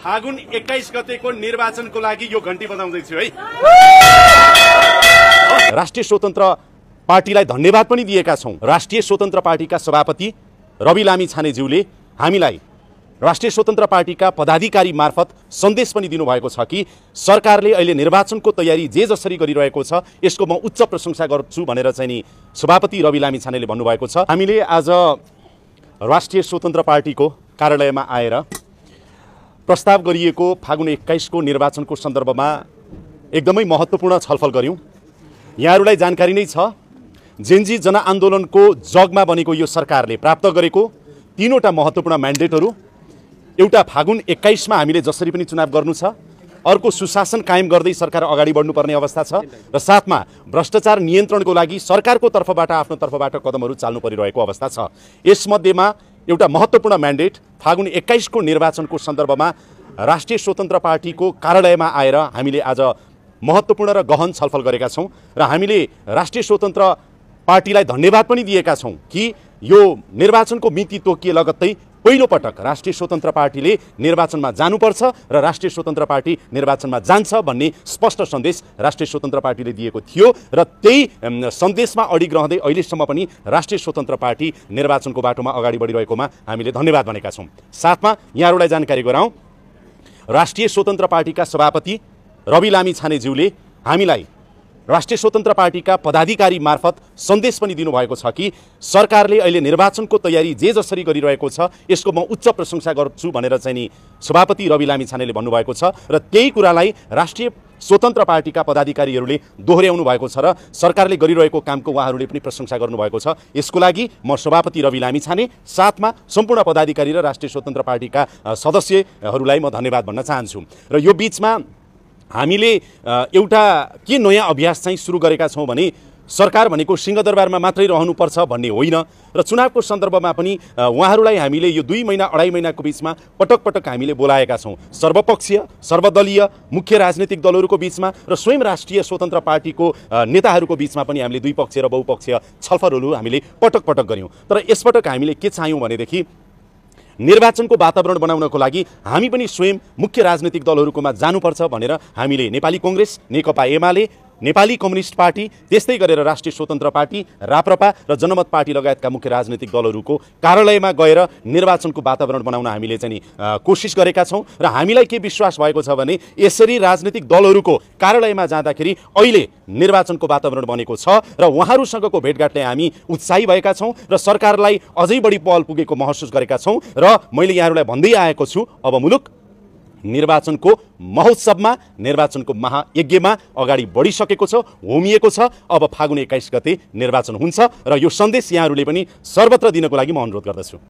फागुन 21 गतेको निर्वाचनको लागि यो घण्टी बजाउँदैछु है। राष्ट्रिय स्वतन्त्र पार्टीलाई धन्यवाद पनि दिएका छौं। राष्ट्रिय स्वतन्त्र पार्टीका सभापति रवि लामिछानेज्यूले हामीलाई राष्ट्रिय स्वतन्त्र पार्टीका पदाधिकारी मार्फत सन्देश पनि दिनुभएको छ कि सरकारले अहिले निर्वाचनको तयारी जे जसरी गरिरहेको छ यसको म उच्च प्रशंसा गर्छु भनेर चाहिँ नि सभापति रवि लामिछानेले भन्नुभएको छ। हामीले आज राष्ट्रिय स्वतन्त्र पार्टीको कार्यालयमा आएर प्रस्ताव गरिएको फागुन 21 को निर्वाचनको सन्दर्भमा एकदमै महत्त्वपूर्ण छलफल गर्यौं। यहाँहरूलाई जानकारी नै छ, जेनजी जनआन्दोलनको जगमा बनेको यो सरकारले प्राप्त गरेको तीनवटा महत्त्वपूर्ण म्यान्डेटहरू, एउटा फागुन 21 मा हामीले जसरी पनि चुनाव गर्नु छ, अर्को सुशासन कायम गर्दै सरकार अगाडि बढ्नुपर्ने अवस्था छ र साथमा भ्रष्टाचार नियन्त्रणको लागि सरकारको तर्फबाट आफ्नो तर्फबाट कदमहरू चाल्नु परिरहेको अवस्था छ। यसमध्येमा एउटा महत्त्वपूर्ण म्यान्डेट फागुन 21 को निर्वाचनको सन्दर्भमा राष्ट्रिय स्वतन्त्र पार्टीको कार्यालयमा आएर हामीले आज महत्त्वपूर्ण र गहन छलफल गरेका छौं र हामीले राष्ट्रिय स्वतन्त्र पार्टीलाई धन्यवाद पनि दिएका छौं कि यो निर्वाचनको मिति तोकिए लगत्तै पहिलो पटक राष्ट्रिय स्वतन्त्र पार्टीले निर्वाचनमा जानुपर्छ र राष्ट्रिय स्वतन्त्र पार्टी निर्वाचनमा जान्छ भन्ने स्पष्ट सन्देश राष्ट्रिय स्वतन्त्र पार्टीले दिएको थियो र त्यही सन्देशमा अडिग रहँदै अहिलेसम्म पनि राष्ट्रिय स्वतन्त्र पार्टी निर्वाचनको बाटोमा अगाडि बढिरहेकोमा हामीले धन्यवाद भनेका छौं। साथमा यहाँहरूलाई जानकारी गराउँ, राष्ट्रिय स्वतन्त्र पार्टीका सभापति रवि लामिछानेज्यूले हामीलाई राष्ट्रिय स्वतन्त्र पार्टीका पदाधिकारी मार्फत सन्देश पनि दिनुभएको छ कि सरकारले अहिले निर्वाचनको तयारी जे जसरी गरिरहेको छ यसको म उच्च प्रशंसा गर्छु भनेर चाहिँ नि सभापति रवि लामिछानेले भन्नुभएको छ र त्यही कुरालाई राष्ट्रिय स्वतन्त्र पार्टीका पदाधिकारीहरूले दोहोर्याउनु भएको छ र सरकारले गरिरहेको कामको उहाँहरूले पनि प्रशंसा गर्नुभएको छ। यसको लागि म सभापति रवि लामिछाने साथमा सम्पूर्ण पदाधिकारी र राष्ट्रिय स्वतन्त्र पार्टीका सदस्यहरूलाई म धन्यवाद भन्न चाहन्छु। र यो बीचमा हामीले एउटा के नयाँ अभ्यास चाहिँ सुरु गरेका छौं भने सरकार भनेको सिंहदरबारमा मात्रै रहनुपर्छ भन्ने होइन र चुनावको सन्दर्भमा पनि उहाँहरूलाई हामीले यो 2 महिना 2.5 महिनाको बीचमा पटक पटक हामीले बोलाएका छौं। सर्वपक्षीय सर्वदलीय मुख्य राजनीतिक दलहरूको बीचमा र स्वयं राष्ट्रिय स्वतन्त्र पार्टीको नेताहरूको बीचमा पनि हामीले द्विपक्षीय र बहुपक्षीय छलफलहरू हामीले पटक पटक गर्यौं। तर यसपटक हामीले के चाह्यौं भनेदेखि निर्वाचनको वातावरण बनाउनको लागि हामी पनि स्वयं मुख्य राजनीतिक दलहरूकोमा जानुपर्छ भनेर हामीले नेपाली कांग्रेस, नेकपा एमाले, नेपाली कम्युनिस्ट पार्टी, त्यस्तै गरेर राष्ट्रिय स्वतन्त्र पार्टी, राप्रपा र जनमत पार्टी लगायतका मुख्य राजनीतिक दलहरूको कार्यालयमा गएर निर्वाचनको वातावरण बनाउन हामीले चाहिँ कोसिस गरेका छौं र हामीलाई के विश्वास भएको छ भने यसरी राजनीतिक दलहरूको कार्यालयमा जाँदाखेरि अहिले निर्वाचनको वातावरण बनेको छ र उहाँहरूसँगको भेटघाटले हामी उत्साही भएका छौं र सरकारलाई अझै बढी पहल पुगेको महसुस गरेका छौं र मैले यहाँहरूलाई भन्दै आएको छु, अब मुलुक निर्वाचनको महोत्सवमा, निर्वाचनको महायज्ञमा अगाडि बढिसकेको छ, होमिएको छ। अब फागुन 21 गते निर्वाचन हुन्छ र यो सन्देश यहाँहरूले पनि सर्वत्र दिनको लागि म अनुरोध गर्दछु।